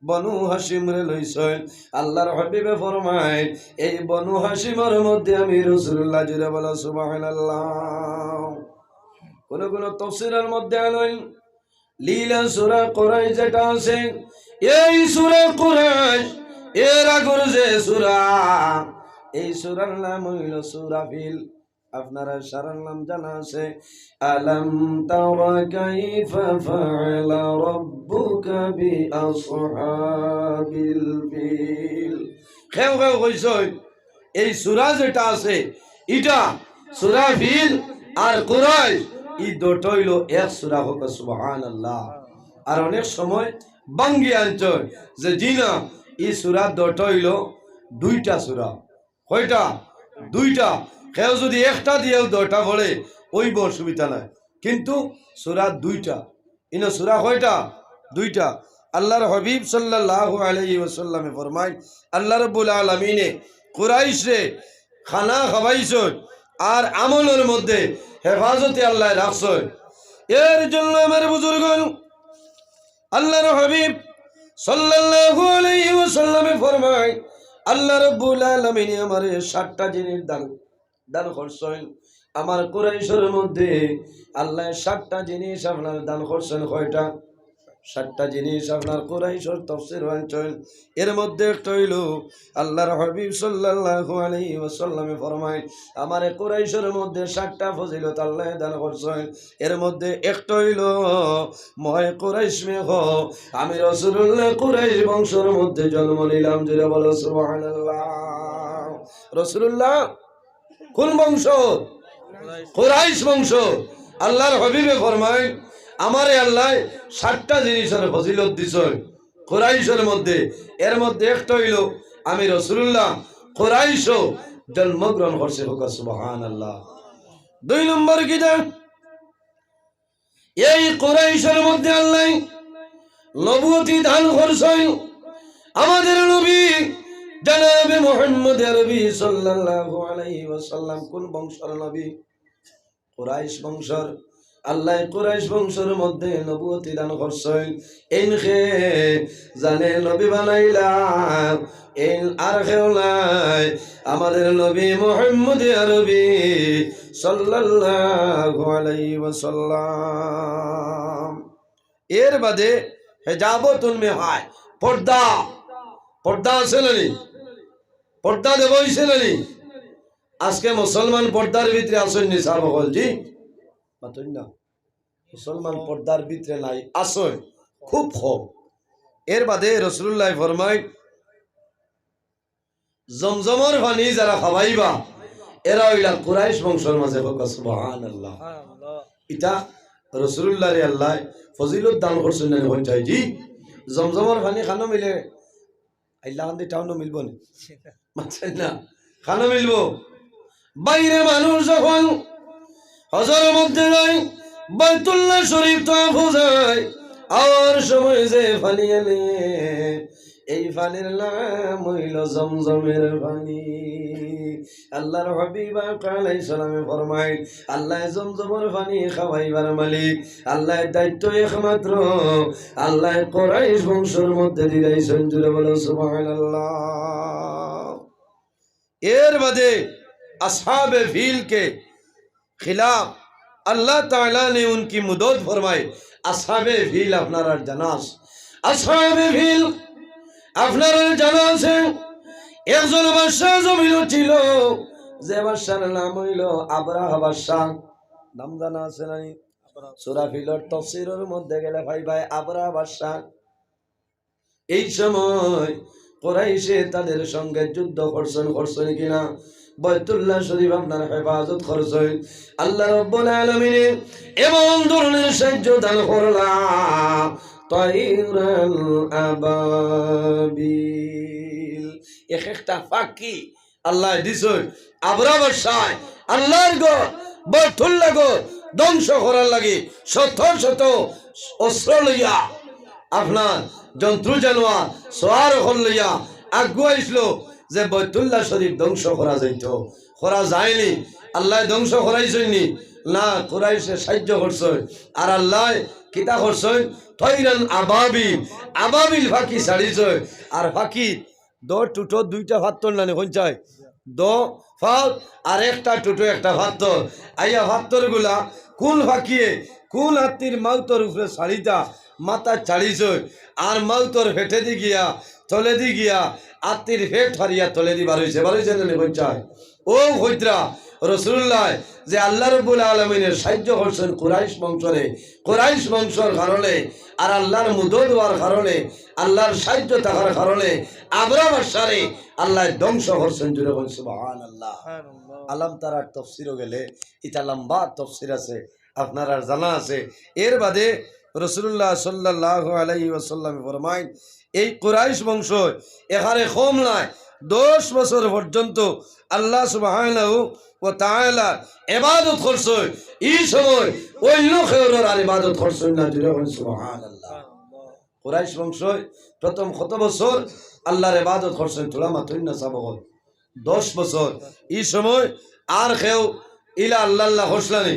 বনু হাশিমরে লইছইন। আল্লাহর হাবিবে ফরমাইন, এই বনু হাশিমর মধ্যে আমি রাসূলুল্লাহ। জোরে বলো সুবহানাল্লাহ। কোন কোন তফসিরর মধ্যে আনইন, লীলা সূরা কুরাইশ যেটা আছে, এই সূরা কুরাইশ, এর আগর যে সূরা, এই সূরার নাম অইলো সূরা ফিল। আপনারা সারার নাম জানা আছে, আলাম তারা কাইফা ফাআলা রাব্বুকা বিআসহাবিল ফিল। কেউ কেউ কইছইন, এই সূরা যেটা আছে, ইটা সূরা ফিল আর কুরাইশ, ই দুইটা অইলো এক সূরা। কউক্কা সুবহানাল্লাহ। আর অনেক সময় ভাঙ্গি আনছইন যে জি না, ই সূরা দুইটা অইলো দুইটা সূরা। কয়টা? দুইটা। কেউ যুদি একটা দিয়াও দুইটা পড়ে, অইবো, অসুবিধা নাই, কিন্তু সূরা দুইটা। ইনো সূরা কয়টা? দুইটা। আল্লাহর হাবিব সাল্লাল্লাহু আলাইহি ওয়াসাল্লামে ফরমাইন, আল্লাহ রাব্বুল আলামিনে কুরাইশরে খানা খাওয়াইছইন আর আমলর মধ্যে হেফাজতে আল্লায় রাখছইন। এর জন্য আমার বুজুর্গ, আল্লাহর হাবিব সাল্লাল্লাহু আলাইহি ওয়াসাল্লামে ফরমাইন, আল্লাহ রাব্বুল আলামিনে আমারে সাতটা জিনিস দান দান করছইন। আমার কুরাইশর মধ্যে আল্লায় সাতটা জিনিস আপনার দান করছইন। কয়টা? সাতটা জিনিস আপনার কুরাইশর তফসির আনছইন। এর মধ্যে একটা অইলো আল্লাহর হাবিব সাল্লাল্লাহু আলাইহি ওয়াসাল্লামে ফরমাইন, আমারে কুরাইশর মধ্যে সাতটা ফজিলত আল্লায় দান করছইন। এর মধ্যে একটা অইলো, মই কুরাইশ মে হো, আমি রাসূলুল্লাহ কুরাইশ বংশর মধ্যে জন্ম নিলাম। জোরে বলো সুবহানাল্লাহ। রাসূলুল্লাহ কোন বংশ? কুরাইশ বংশ। আল্লাহর হাবিবে ফরমাইন, আমারে আল্লায় সাতটা জিনিসর ফজিলত দিছইন কুরাইশর মধ্যে। এর মধ্যে একটা অইলো, আমি রাসূলুল্লাহ কুরাইশো জন্মগ্রহণ করছি। কউক্কা সুবহানাল্লাহ। দুই নম্বর কিতা? এই কুরাইশর মধ্যে আল্লায় নবুয়তি দান করছইন। আমাদের নবী জনাবে মুহাম্মদ আরবি সাল্লাল্লাহু আলাইহি ওয়াসাল্লাম কোন বংশর নবী? কুরাইশ বংশর। আল্লায় কুরাইশ বংশর মধ্যে নবুয়তি দান করছইন। এইনকে যানে নবী বানাইলা, এইন আর কেউ নায়, আমাদের নবী মুহাম্মদ আরবি সাল্লাল্লাহু আলাইহি ওয়াসাল্লাম। এর বাদে হেজাবতুন মে হায়, পর্দা, পর্দা আছে না নি? পর্দা দেওয়া অইছে না নি? আজকে মুসলমান পর্দার ভিতরে আছইন নি সাব অকল? জি, মাতইন না। মুসলমান পর্দার ভিতরে নাই, আছইন খুব কম। এর বাদে রাসূলুল্লায় ফরমাইন, জমজমর পানি যারা খাওয়াইবা, এরা অইলা কুরাইশ বংশর মাঝে। কউক্কা সুবহানাল্লাহ। ইটা রাসূলুল্লাহরে আল্লায় ফজিলত দান করছইন না নি? জি, জমজমর পানি খানো মিলে, আইলা কান্দি টাউনো মিলবো নি? মাতইন না, খানো মিলবো। বাইরে মানুষ যখন হজর মধ্যে যায়, বাইতুল্লাহ শরীফ তওয়াফো যায়, আওয়ার সময় যে পানি আনে, এই পানির নাম অইলো জমজমের পানি। আল্লাহর হাবিব আকা আলাইহিস সালামে ফরমাইন, আল্লায় জমজমের পানি খাওয়াইবার মালিক, আল্লায় দায়িত্ব একমাত্র, আল্লায় কুরাইশ বংশর মধ্যে দিলাইছইন। জোরে বলো সুবহানাল্লাহ। এর বাদে আসহাবে ফিলকে খিলাফ আল্লাহ তাআলা নে উনকি মদদ ফরমায়। আসহাবে ফিল আপনারার জানা আছে, আসহাবে ফিল আপনারার জানা আছে। একজন বাদশা জমিনো ছিল, যে বাদশার নাম অইলো আবরাহা বাদশা। নাম জানা আছে নানি? সূরা ফিলর তফসিরর মধ্যে গেলে পাইবায় আবরাহা বাদশা। এই সময় কুরাইশে তাদের সঙ্গে যুদ্ধ করছইন, করছইন কিনা? বাইতুল্লাহ শরীফ আপনার হেফাজত করছইন। আল্লাহ রাব্বুল আলামিনে এমন ধরনের সাহায্য দান করলা, তাইরান আবাবিল, এক একটা পাখি আল্লায় দিছইন। আবরাহা বাদশায় আল্লাহর ঘর, বাইতুল্লাহ ঘর ধ্বংস করার লাগি শত শত অস্ত্র লইয়া, আপনার জন্তু জানোয়ার, সওয়ার অকল লইয়া আগুয়াইছিল যে বাইতুল্লাহ শরীফ ধ্বংস করা যাইতো, করা যায়নি। আল্লায় ধ্বংস করাইছইননি? না, কুরাইশে সাহায্য করছইন। আর আল্লায় কিতা করছইন? তৈরান আবাবিল, আবাবিল পাখি ছাড়িছইন। আর পাখি দো টুটো দুইটা ফাত্তর নানি কইন চাই, দো ফাও আর একটা টুটো একটা ফাত্তর। আইয়া ফাত্তর গুলা কোন ফাকিয়ে কোন হাতির মাউতর উপরে ছাড়িতা, মাথা ছাড়িছইন, আর মাউতর ফেটেদি গিয়া, তলেদি গিয়া, হাতির ফেট ফারিয়া তলেদি বারইছে, বারইছে নানি কইন চাই। ও কইতরা রসুলুল্লাহ যে আল্লাহ রাব্বুল আলামিনে সাহায্য করছইন কুরাইশ বংশরে, কুরাইশ বংশর কারণে, আর আল্লাহর মদদ অওয়ার কারণে, আল্লাহর সাহায্য থাকার কারণে আবরাহা বাদশারে আল্লায় ধ্বংস করছইন। জোরে কইন সুবহানাল্লাহ। সুবহানাল্লাহ। আলাম তারার তফসিরও গেলে ইটা লম্বা তফসির আছে, আপনারার জানা আছে। এর বাদে রসুলুল্লাহ সাল্লাল্লাহু আলাইহি ওয়াসাল্লামে ফরমাইন, এই কুরাইশ বংশ এখানে কম নায়, দশ বছর পর্যন্ত আল্লাহ সুবহানাহু ওয়া তাআলার ইবাদত করছইন। এই সময় অন্য কেউর আর ইবাদত করছইন না। জোরে কইন সুবহানাল্লাহ। কুরাইশ বংশ প্রথম কত বছর আল্লাহর ইবাদত করছইন? থুড়া মাতইন না সাব অকল। দশ বছর। ই সময় আর কেউ ইলা আল্লাহ আল্লাহ করছলা নি,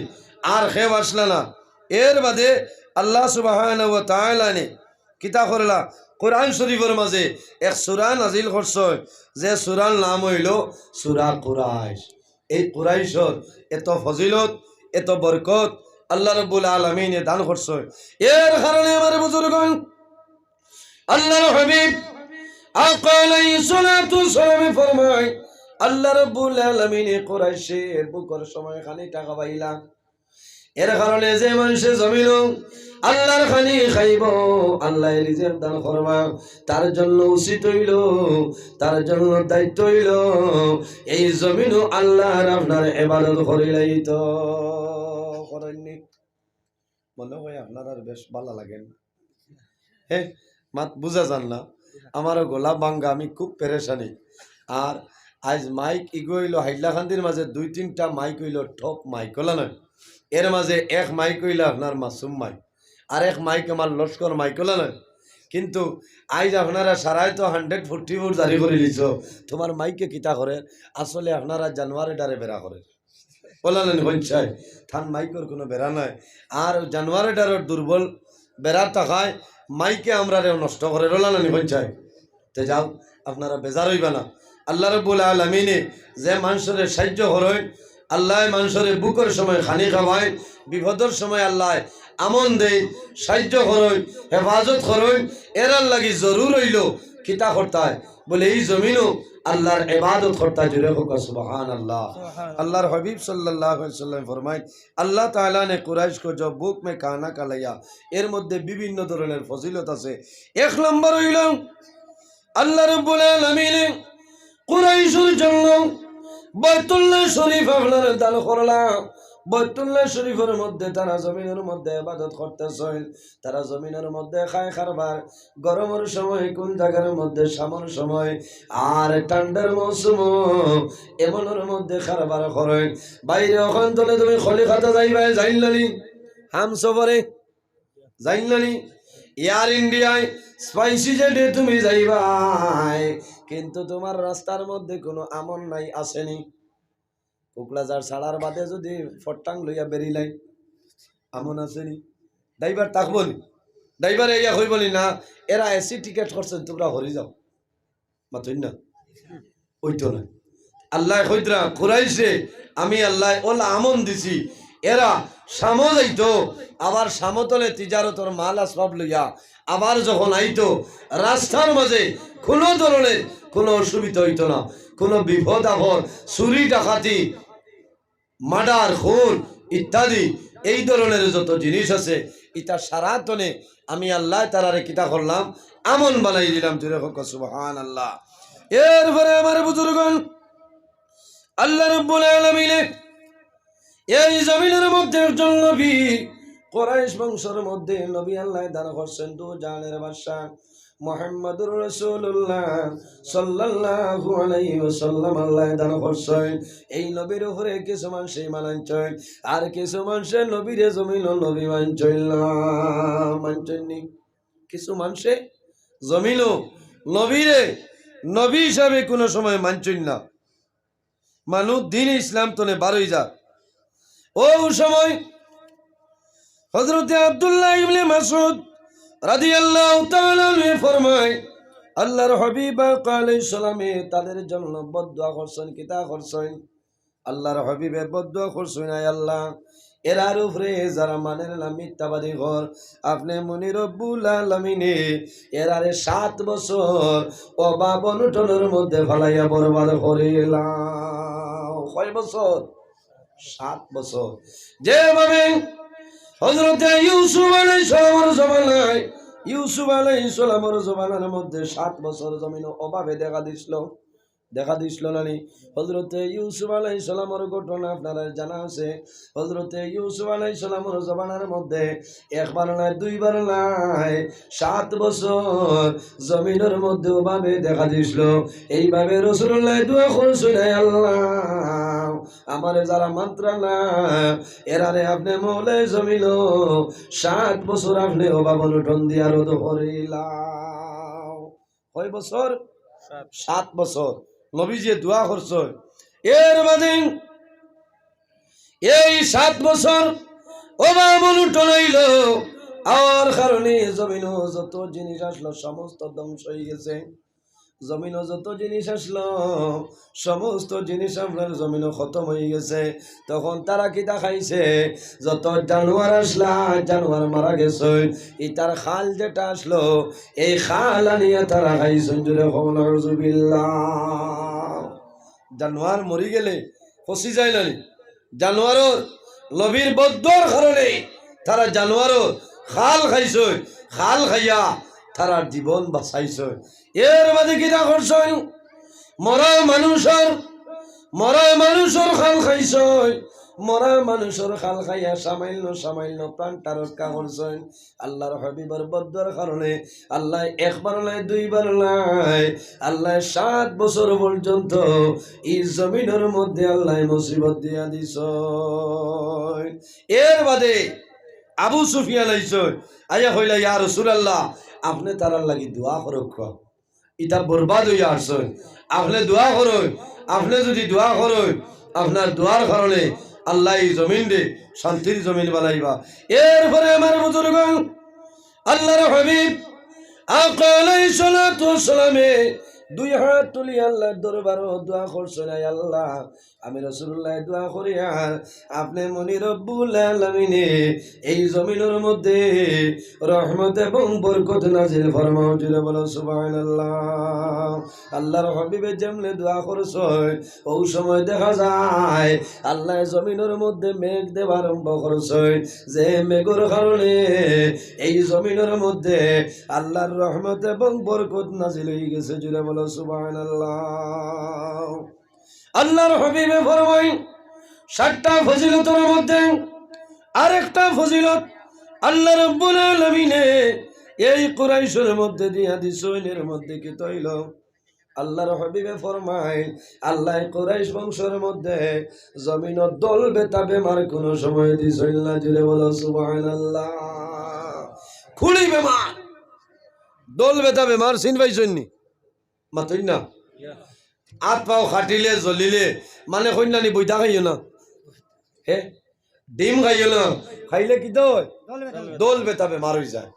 আর কেউ আসলা না। এর বাদে আল্লাহ সুবহানাহু ওয়া তাআলায় নে কিতা করলা? কোরআন শরীফর মাঝে এক সূরা নাজিল করছইন, যে সূরার নাম অইলো সূরা কুরাইশ। এই কুরাইশর এত ফজিলত, এত বরকত আল্লাহ রাব্বুল আলামিনে দান করছইন। এর কারণে আমার বুজুর্গ, আল্লাহর হাবিব আকা আলাইহিস সালাতু ওয়াস সালামে ফরমাইন, আল্লাহ রাব্বুল আলামিনে কুরাইশর ভুকর সময় খানিটা খাবাইলা। এর কারণে যে মানষে জমিনো আল্লাহর খানি খাইবো, আল্লায় রিজিক দান করবা, তার জন্য উচিত অইলো, তার জন্য দায়িত্ব অইলো, এই জমিনো আল্লাহর আপনার ইবাদত করিলাইতো। করইননি? মনে অয় আপনারার বেশ ভালা লাগে না? হে, মাত বুঝা যার না। আমারও গলা ভাঙ্গা, আমি খুব পেরেশানি। আর আইজ মাইক ইগু অইলো হাইলাকান্দির মাঝে দুই তিনটা মাইক অইলো top মাইক, অলা নায়? এর মাঝে এক মাইক অইলো আপনার মাসুম মাইক, আর এক মাইক আমার লস্কর মাইক, অলা নায়? কিন্তু আইজ আপনারা সারায় তো hundred forty four জারি করিলিছো, তুমার মাইকে কিতা করের? আসলে আপনারা জানোয়ারে ডারে বেড়া করের। অলা নানি কইন চাই, তান মাইকর কুনু বেড়া নাই। আর জানোয়ারে ডারর দুর্বল বেড়া থাকায় মাইকে আমরারেও নষ্ট করের, অলা নানি কইন চাই। তে যাও, আপনারা বেজার অইবা না। আল্লাহ রাব্বুল আলামিনে যে মানষরে সাইয্য করইন, আল্লায় মানষরে ভুকর সময় খানি খাওয়াইন, বিপদর সময় আল্লায় আমন দেইন, সাইয্য করইন, হেফাজত করইন, এরার লাগি জরুর অইলো কিতা করতায়? বলে, এই জমিনো আল্লাহর ইবাদত করতা। জোরে কউক্কা, সুবহানাল্লাহ। সুবহানাল্লাহ। আল্লাহর হাবিব সাল্লাল্লাহু আলাইহি ওয়াসাল্লাম ফরমাইন, "अल्लाह ताला ने कुरैश को जो भूख में खाना खिलाया।" এর মধ্যে বিভিন্ন ধরনের ফজিলত আছে। এক নম্বর অইলো, আল্লাহ রাব্বুল আলামিনে কুরাইশর জন্য বাইতুল্লাহ শরীফ আপনারে দান করলা। বাইতুল্লাহ শরীফর মধ্যে তারা জমিনর মধ্যে ইবাদত করতেছইন, তারা জমিনর মধ্যে খায় কারবার, গরমর সময় কুন জাগার মধ্যে, শামর সময়, আর ঠান্ডার মৌসুমো এমনর মধ্যে কারবার করইন। বাইরে অখান তলে তুমি কলিকাতা যাইবায়, যাইন না নি? হাম সফরে যাইন না নি? এয়ার ইন্ডিয়ায়, স্পাইসি জেটে তুমি যাইবায়, কিন্তু তুমার রাস্তার মধ্যে কুনু আমন নাই, আছে নি? কুকড়াঝাড় ছাড়ার বাদে যুদি ফট্টাং লইয়া বেরিলাই, আমন আছে নি? ড্রাইভার থাকবো নি? ড্রাইভারে ইয়া কইবো নি, "না, এরা এসি টিকেট করছইন, তুমরা হরি যাও।" মাতইন না? অইতো না। আল্লায় কইতরা, "কুরাইশরে আমি আল্লায় অলা আমন দিছি, এরা শামো যাইতো, আবার শামো তলে তিজারতর মাল আসবাব লইয়া আবার যখন আইতো, রাস্তার মাঝে কুনু ধরনের কুনু অসুবিধা অইতো না, কুনু বিপদ আপদ, চুরি ডাকাতি, মার্ডার, খুন ইত্যাদি এই ধরনের যত জিনিস আছে, ইতা সারাতনে আমি আল্লায় তারারে কিতা করলাম, আমন বানাই দিলাম।" জোরে কউক্কা সুবহানাল্লাহ। এরপরে আমার বুজুর্গণ, আল্লাহ রাব্বুল আলামিনে এই জমিনর মধ্যে একজন নবী, কুরাইশ বংশর মধ্যে নবী আল্লায় দান করছইন, দু জাহানের বাদশা মুহাম্মাদুর রাসূলুল্লাহ সাল্লাল্লাহু আলাইহি ওয়াসাল্লাম আল্লায় দান করছইন। এই নবীর উপরে কিছু মানষে ঈমান আনছইন, আর কিছু মানষে নবীরে জমিনো নবী মানছইন না, মানছইন নি? কিছু মানষে জমিনো নবীরে নবী হিসাবে কুনু সময় মানছইন না। মানুষ দ্বীনে ইসলাম তনে বারই যার। অউ সময় হযরতে আব্দুল্লাহ ইবনে মাসউদ রাদিয়াল্লাহু তাআলা আনহু ফরমায়, আল্লাহর হাবিব পাক আলাইহিস সালামে তাদের জন্য বদদোয়া করছইন, কিতা করছইন? আল্লাহর হাবিবে বদদোয়া করছইন, "আয় আল্লাহ, এরার উপরে যারা মানের না, মিথ্যাবাদী কর, আপনে মনি রব্বুল আলামিনে এরারে সাত বছর অভাব অনটনর মধ্যে ফালাইয়া বরবাদ করিলাও।" কয় বছর? সাত বছর। যেভাবে হযরতে ইউসুফ আলাইহিস সালামর জমানায়, ইউসুফ আলাইহিস সালামর জমানার মধ্যে সাত বছর জমিনো অভাবে দেখা দিছিল, দেখা দিছিল না নি? হযরতে ইউসুফ আলাইহিস সালামর ঘটনা আপনারার জানা আছে। হযরতে ইউসুফ আলাইহিস সালামর জমানার মধ্যে একবার নায়, দুইবার নায়, সাত বছর জমিনর মধ্যে অভাবে দেখা দিছিল। এইভাবে রাসূলুল্লায় দোয়া করছইন, "আয় আল্লাহ, আমারে যারা মানতরা না, এরারে আপনে মওলায় জমিনো সাত বছর আপনে অভাব অনটন দিয়া রদ করিলাও।" কয় বছর? সাত। সাত বছর। নবীজিয়ে দোয়া করছইন। এর বাদে এই সাত বছর অভাব অনটন আইলো, আর কারণে জমিনো যত জিনিস আসলো সমস্ত ধ্বংস অইগেছে। জমিনো যত জিনিস আসলো, সমস্ত জিনিস আপনার জমিনো খতম অইগেছে। তখন তারা কিতা খাইছে? যত জানোয়ার আসলা, জানোয়ার মারা গেছে, ইতার খাল যেটা আসলো, এই খাল আনিয়া তারা খাইছইন। জোরে কও নাউজুবিল্লাহ। জানোয়ার মরি গেলে পচি যায় না নি? জানোয়ারর, নবীর বদদোয়ার কারণে তারা জানোয়ারর খাল খাইছইন, খাল খাইয়া তারার জীবন বাঁচাইছইন। এর বাদে কিতা করছইন? মরা মানুষর, মরা মানুষর খাল খাইছইন, মরা মানুষর খাল খাইয়া সামান্য সামান্য প্রাণটা রক্ষা করছইন। আল্লাহর হাবিবর বদদোয়ার কারণে আল্লায় একবার নায়, দুইবার নায়, আল্লায় সাত বছর পর্যন্ত ই জমিনর মধ্যে আল্লায় মুসিবত দিয়া দিছইন। এর বাদে আবু সুফিয়ান আইছইন, আইয়া কইলা, "ইয়া রাসূলুল্লাহ, আপনে তারার লাগি দোয়া করউক্কা।" ইতা বরবাদ অইয়া আছইন। আপনে দোয়া করইন, আপনে যুদি দোয়া করইন, আপনার দোয়ার কারণে আল্লায় ই জমিনরে শান্তির জমিন বানাইবা। এরপরে আমার বুজুর্গ, আল্লাহর হাবিব আকা আলাইহিস সালাতু ওয়াস সালামে দুই হাত তুলি আল্লাহর দরবারো দোয়া করছইন, "আয় আল্লাহ, আমি রাসূলুল্লায় দোয়া করিয়ার, আপনে মনি রব্বুল আলামিনে এই জমিনর মধ্যে রহমত এবং বরকত নাজিল ফরমাও।" জোরে বলো সুবহানাল্লাহ। আল্লাহর হাবিবে যেমনে দোয়া করছইন, অউ সময় দেখা যায় আল্লায় জমিনর মধ্যে মেঘ দেওয়া আরম্ভ করছইন, যে মেঘর কারণে এই জমিনর মধ্যে আল্লাহর রহমত এবং বরকত নাজিল অইগেছে। জোরে বলো সুবহানাল্লাহ। আল্লাহর হাবিবে ফরমাইন, সাতটা ফজিলতর মধ্যে আরেকটা ফজিলত আল্লাহ রাব্বুল আলামিনে এই কুরাইশর মধ্যে দিয়া দিছইন। এর মধ্যে কিতা অইলো? আল্লাহর হাবিবে ফরমাইন, আল্লায় কুরাইশ বংশর মধ্যে জমিনো দল বেতা বেমার কুনু সময় দিছইন না। জুরে বলো সুবহানাল্লাহ। খুলি বেমার, দল বেতা বেমার চিন পাইছইন নি? মাতইন না। আত পাও কাটিলে, জ্বলিলে, মানে কইন না নি, বইতা খাইও না। হে, ডিম খাইও না। খাইলে কিতা অয়? দল বেতা বেমার অইযায়।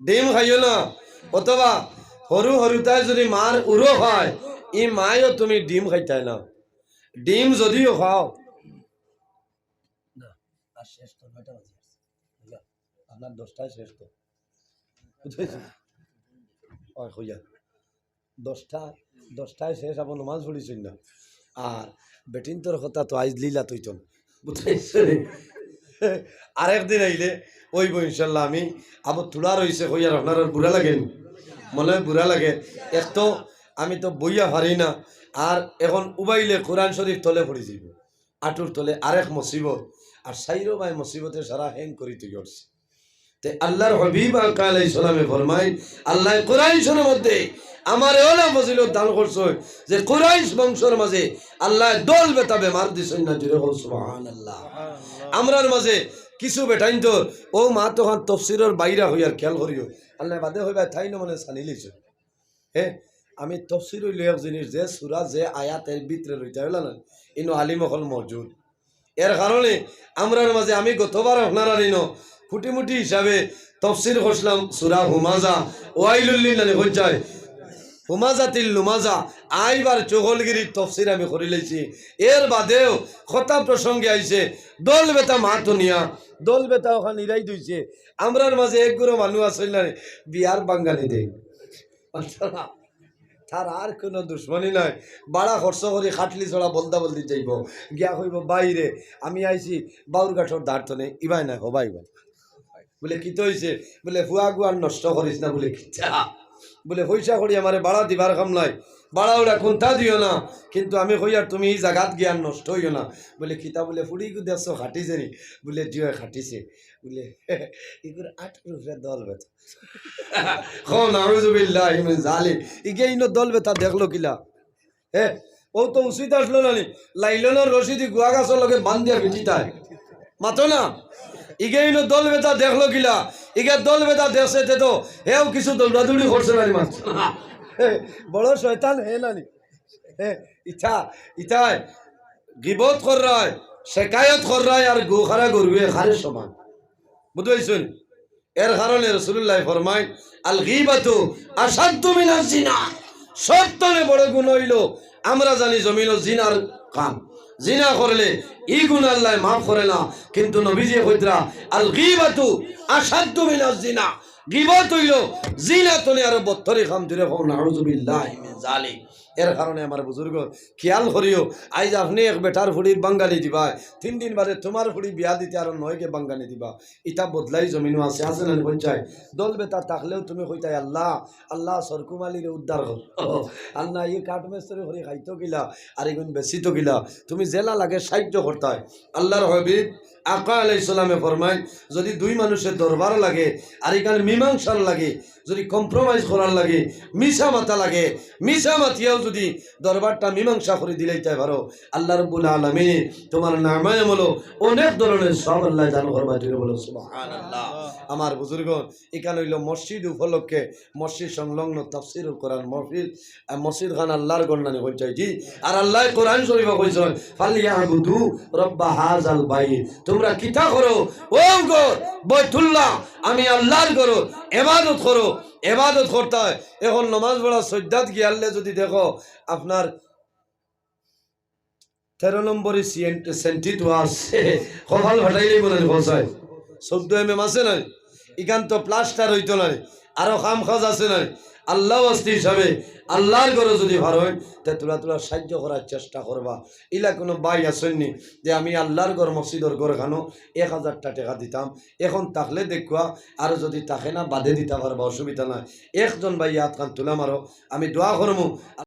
ডিম খাইও না। অথবা হুরু হুরুতায় যুদি মার উরো খায়, ই মায়ও তুমি ডিম খাইতায় না। ডিম যুদিও খাও, না, আর শেষ তো, নয়টা বাজে। আপনার দশটায় শেষ তো। বুঝাইছি? অয়, কইয়া। দশটা, দশটায় শেষ, আবার নমাজ পড়িছইন না। আর বেটিন্তর কথা তো আইজ লীলা তৈতন। বুঝাইছি? আরেকদিন আইলে অইবো ইনশাল্লাহ। আমি আবার থুড়া রইছে, কইয়ার আপনারার বুরা লাগে নি? মনে অয় বুরা লাগে। এক তো আমি তো বইয়া পারি না, আর এখন উবাইলে কোরআন শরীফ তলে পড়ি যাইবো। আটুর তলে আরেক মুসিবত, আর চাইরো বায় মুসিবতে সারা হ্যাং করি তুই করছে। তে আল্লাহর হাবিব আকা আলাইহিস সালামে ফরমাইন, আল্লায় কুরাইশর মধ্যে আমারে অলা ফজিলত দান করছইন যে কুরাইশ বংশর মাঝে আল্লায় দল বেতা বেমার দিছইন না। জুরে কও সুবহানাল্লাহ। আমরার মাঝে কিছু বেটাইন্তর অউ মাতখান তফসিরর বাইরা অইয়ার, খেয়াল করিও, আল্লায় বাদে কইবা তাইন মনে সানি লইছইন। হে, আমি তফসির অইলো এক জিনিস, যে সূরা, যে আয়াত এর ভিতরে রইতা অইলা না, ইনো আলিম অকল মওজুদ। এর কারণে আমরার মাঝে আমি গতবার আপনারার ইনো খুটিমুটি হিসাবে তফসির করছিলাম সূরা হুমাজা, ওয়াইলুল লিল নানি কইন চাই, হুমাজাতিল লুমাজা, আইবার চগলগিরির তফসির আমি করি লাইছি। এর বাদেও কথা প্রসঙ্গে আইছে, দল বেতা মাত হুনিয়া, দল বেতা অখান ইরাই দইছে। আমরার মাঝে এক গুরু মানুষ আছইন না, বিয়ার বাঙ্গানি দেয়। আচ্ছা, তার আর কুনু দুশমনি নাই। বাড়া খরচ করি খাটলি ছড়া বলদা বলদি যাইবো। গিয়া কইবো, "বাইরে, আমি আইছি বাউরঘাটর ধার তনে, ইবায় নাই, হবাই ইবায়।" বুলে, "কিতা অইছে?" বুলে, "ফুয়া গুয়ার নষ্ট করিস না।" বুলে, "কিতা?" বুলে, "পয়সা করি আমারে বাড়া দিবার কাম নাই, বাড়া উড়া কুন্তা দিও না, কিন্তু আমি কইয়ার তুমি ই জাগাত গিয়া নষ্ট অইও না।" বুলে, "কিতা?" বুলে, "ফুড়ি ইগু দেখছো খাটিছে নি?" বুলে, "জি অয় খাটিছে।" বুলে, "ইগুর আটুর উপরে দল বেতা।" কও, "নাউজুবিল্লাহি মিন জালিক।" ইগে ইনো দল বেতা দেখলো কিলা? হে, অউ তো উচিত আছলো না নি? লাইলনর রশিদি গুয়া গাছর লগে বান্ধিয়া ফিটিতায়। মাতো না? ইগে ইনো দল বেতা দেখলো কিলা? ইগে দল বেতা দেখছে তে তো হেও কিছু দৌড়াদৌড়ি করছে না নি মাতো? হে, বড় শয়তান হে না নি? হে, ইতা, ইতায় গিবত কররায়, শেকায়ত কররায়, আর গু খারা গরুয়ে খারে সমান। বুঝছইন? এর কারণে রাসূলুল্লায় ফরমাইন, "আল গীবাতু আশাদ্দু মিনাজ জিনা।" সব তনে বড় গুনা অইলো, আমরা জানি জমিনো জিনার কাম। জিনা করলে ই গুনা আল্লায় মাফ করে না, কিন্তু নবীজিয়ে কইতরা, "আল গীবাতু আশাদ্দু মিনাজ জিনা।" গিবত অইলো জিনা তনে আরো বদতরি কাম। জুরে কও, "নাউজুবিল্লাহি মিন জালিক।" এর কারণে আমার বুজুর্গ, খিয়াল করিও, আইজ আপনে এক বেটার ফুড়ির বাঙ্গানি দিবায়, তিন দিন বাদে তুমার ফুড়ি বিয়া দিতে আরো নয়গে বাঙ্গানি দিবা। ইতা বদলাই জমিনো আছে, আছে না নি কইন চাই? দল বেতা থাকলেও তুমি কইতায়, "আল্লাহ, আল্লাহ, সরকুম আলীরে উদ্ধার কর।" আর না, ই কাঠমিস্ত্রি করি খাইতো কিলা, আর ইগুন বেচিতো কিলা। তুমি যেলা লাগে সাইয্য করতায়। আল্লাহর হাবিব আকা আলাইহিস সালামে ফরমাইন, যুদি দুই মানুষর দরবার লাগে, আর ইখান মীমাংসার লাগে, যুদি compromise করার লাগে, মিছা মাতা লাগে, মিছা মাতিয়াও যুদি দরবারটা মীমাংসা করি দিলাইতায় পারো, আল্লাহ রাব্বুল আলামিন তুমার নামায়ে আমলো অনেক ধরনের সওয়াব আল্লায় দান করবা। জুরে বলো সুবহানাল্লাহ। আমার বুজুর্গ, ইখান অইলো মসজিদ উপলক্ষে মসজিদ সংলগ্ন তাফসীরুল কোরআন মাহফিল। আর মসজিদ খান আল্লাহর ঘর নানি কইন চাই? জি। আর আল্লায় কোরআন শরীফো কইছইন, "ফালইয়াবুদু রাব্বা হাযাল বাইত।" তুমরা কিতা করো? অউ ঘর, বাইতুল্লাহ, আমি আল্লাহর ঘর, ইবাদত করো, ইবাদত করতায়। এখন নমাজ পড়া সইজদাত গিয়ারলে যুদি দেখো, আপনার তেরো নম্বরই সেন্ট-, সেন্টিত ওয়াজ। কপাল ফাটাইলেই মনে হয় পৌঁছায়। চৌদ্দ এমএম আছে না? ইখান তো প্লাস্টার অইতো না। আরো কাম কাজ আছে না? আল্লাহ ওয়াস্তে হিসাবে আল্লাহর ঘরো যুদি পারইন, তে থুড়া থুড়া সাইয্য করার চেষ্টা করবা। ইলা কুনু ভাই আছইন নি যে আমি আল্লাহর ঘর, মসজিদর ঘর খানো এক হাজারটা টেকা দিতাম, এখন থাকলে দেখবা, আর যুদি থাকে না, বাদে দিতা পারবা, অসুবিধা নাই। একজন ভাই আত খান তুলা মারো, আমি দোয়া করমু।